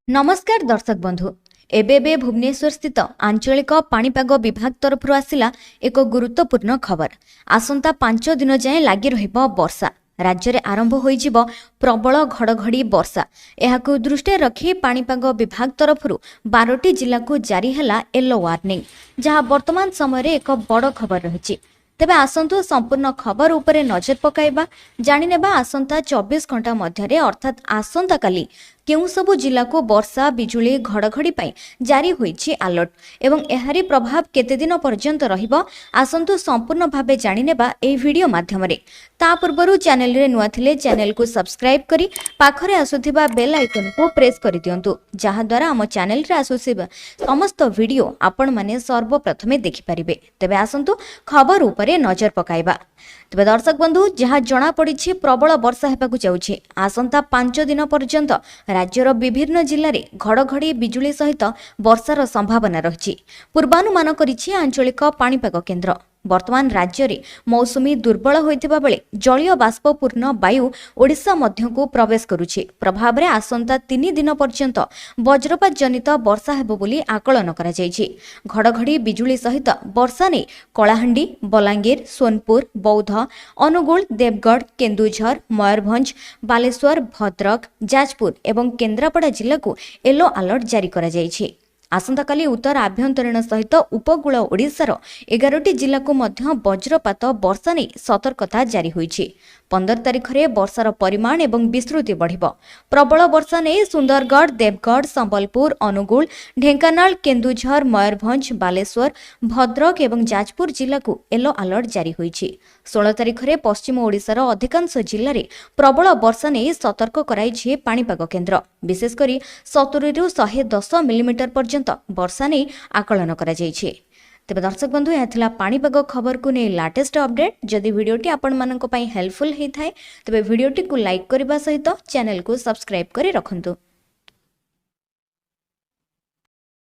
ନମସ୍କାର ଦର୍ଶକ ବନ୍ଧୁ, ଏବେ ଏବେ ଭୁବନେଶ୍ୱର ସ୍ଥିତ ଆଞ୍ଚଳିକ ପାଣିପାଗ ବିଭାଗ ତରଫରୁ ଆସିଲା ଏକ ଗୁରୁତ୍ୱପୂର୍ଣ୍ଣ ଖବର। ଆସନ୍ତା 5 ଦିନ ଯାଏଁ ଲାଗି ରହିବ ବର୍ଷା। ରାଜ୍ୟରେ ଆରମ୍ଭ ହୋଇଯିବ ପ୍ରବଳ ଘଡ଼ଘଡ଼ି ବର୍ଷା। ଏହାକୁ ଦୃଷ୍ଟିରେ ରଖି ପାଣିପାଗ ବିଭାଗ ତରଫରୁ 12ଟି ଜିଲ୍ଲାକୁ ଜାରି ହେଲା ୟେଲୋ ୱାର୍ଣ୍ଣିଂ, ଯାହା ବର୍ତ୍ତମାନ ସମୟରେ ଏକ ବଡ଼ ଖବର ରହିଛି। ତେବେ ଆସନ୍ତୁ ସମ୍ପୂର୍ଣ୍ଣ ଖବର ଉପରେ ନଜର ପକାଇବା, ଜାଣିନେବା ଆସନ୍ତା 24 ଘଣ୍ଟା ମଧ୍ୟରେ ଅର୍ଥାତ୍ ଆସନ୍ତାକାଲି କେଉଁ ସବୁ ଜିଲ୍ଲାକୁ ବର୍ଷା, ବିଜୁଳି, ଘଡ଼ଘଡ଼ି ପାଇଁ ଜାରି ହୋଇଛି ଆଲର୍ଟ ଏବଂ ଏହାରି ପ୍ରଭାବ କେତେଦିନ ପର୍ଯ୍ୟନ୍ତ ରହିବ। ଆସନ୍ତୁ ସମ୍ପୂର୍ଣ୍ଣ ଭାବେ ଜାଣିନେବା ଏହି ଭିଡ଼ିଓ ମାଧ୍ୟମରେ। ତା ପୂର୍ବରୁ ଚ୍ୟାନେଲରେ ନୂଆ ଥିଲେ ଚ୍ୟାନେଲକୁ ସବସ୍କ୍ରାଇବ୍ କରି ପାଖରେ ଆସୁଥିବା ବେଲ୍ ଆଇକନ୍କୁ ପ୍ରେସ୍ କରିଦିଅନ୍ତୁ, ଯାହାଦ୍ୱାରା ଆମ ଚ୍ୟାନେଲରେ ଆସୁଥିବା ସମସ୍ତ ଭିଡ଼ିଓ ଆପଣମାନେ ସର୍ବପ୍ରଥମେ ଦେଖିପାରିବେ। ତେବେ ଆସନ୍ତୁ ଖବର ଉପରେ ନଜର ପକାଇବା। ତେବେ ଦର୍ଶକ ବନ୍ଧୁ, ଯାହା ଜଣାପଡ଼ିଛି ପ୍ରବଳ ବର୍ଷା ହେବାକୁ ଯାଉଛି। ଆସନ୍ତା 5 ଦିନ ପର୍ଯ୍ୟନ୍ତ ରାଜ୍ୟର ବିଭିନ୍ନ ଜିଲ୍ଲାରେ ଘଡ଼ଘଡ଼ି ବିଜୁଳି ସହିତ ବର୍ଷାର ସମ୍ଭାବନା ରହିଛି, ପୂର୍ବାନୁମାନ କରିଛି ଆଞ୍ଚଳିକ ପାଣିପାଗ କେନ୍ଦ୍ର। ବର୍ତ୍ତମାନ ରାଜ୍ୟରେ ମୌସୁମୀ ଦୁର୍ବଳ ହୋଇଥିବା ବେଳେ ଜଳୀୟ ବାଷ୍ପପୂର୍ଣ୍ଣ ବାୟୁ ଓଡ଼ିଶା ମଧ୍ୟକୁ ପ୍ରବେଶ କରୁଛି। ପ୍ରଭାବରେ ଆସନ୍ତା 3 ଦିନ ପର୍ଯ୍ୟନ୍ତ ବଜ୍ରପାତ ଜନିତ ବର୍ଷା ହେବ ବୋଲି ଆକଳନ କରାଯାଇଛି। ଘଡ଼ଘଡ଼ି ବିଜୁଳି ସହିତ ବର୍ଷା ନେଇ କଳାହାଣ୍ଡି, ବଲାଙ୍ଗୀର, ସୋନପୁର, ବୌଦ୍ଧ, ଅନୁଗୁଳ, ଦେବଗଡ଼, କେନ୍ଦୁଝର, ମୟୂରଭଞ୍ଜ, ବାଲେଶ୍ୱର, ଭଦ୍ରକ, ଯାଜପୁର ଏବଂ କେନ୍ଦ୍ରାପଡ଼ା ଜିଲ୍ଲାକୁ ୟେଲୋ ଆଲର୍ଟ ଜାରି କରାଯାଇଛି। ଆସନ୍ତାକାଲି ଉତ୍ତର ଆଭ୍ୟନ୍ତରୀଣ ସହିତ ଉପକୂଳ ଓଡ଼ିଶାର 11ଟି ଜିଲ୍ଲାକୁ ମଧ୍ୟ ବଜ୍ରପାତ ବର୍ଷା ନେଇ ସତର୍କତା ଜାରି ହୋଇଛି। 15 ତାରିଖରେ ବର୍ଷାର ପରିମାଣ ଏବଂ ବିସ୍ତୃତି ବଢ଼ିବ। ପ୍ରବଳ ବର୍ଷା ନେଇ ସୁନ୍ଦରଗଡ଼, ଦେବଗଡ଼, ସମ୍ବଲପୁର, ଅନୁଗୁଳ, ଢେଙ୍କାନାଳ, କେନ୍ଦୁଝର, ମୟୂରଭଞ୍ଜ, ବାଲେଶ୍ୱର, ଭଦ୍ରକ ଏବଂ ଯାଜପୁର ଜିଲ୍ଲାକୁ ୟେଲୋ ଆଲର୍ଟ ଜାରି ହୋଇଛି। 16 ତାରିଖରେ ପଶ୍ଚିମ ଓଡ଼ିଶାର ଅଧିକାଂଶ ଜିଲ୍ଲାରେ ପ୍ରବଳ ବର୍ଷା ନେଇ ସତର୍କ କରାଇଛି ପାଣିପାଗ କେନ୍ଦ୍ର। ବିଶେଷ କରି 70ରୁ 110 ମିଲିମିଟର ପର୍ଯ୍ୟନ୍ତ ବର୍ଷା ନେଇ ଆକଳନ କରାଯାଇଛି। ତେବେ ଦର୍ଶକ ବନ୍ଧୁ, ଏହା ଥିଲା ପାଣିପାଗ ଖବରକୁ ନେଇ ଲାଟେଷ୍ଟ ଅପଡେଟ୍। ଯଦି ଭିଡ଼ିଓଟି ଆପଣମାନଙ୍କ ପାଇଁ ହେଲ୍ପଫୁଲ୍ ହେଇଥାଏ, ତେବେ ଭିଡ଼ିଓଟିକୁ ଲାଇକ୍ କରିବା ସହିତ ଚ୍ୟାନେଲକୁ ସବସ୍କ୍ରାଇବ୍ କରି ରଖନ୍ତୁ।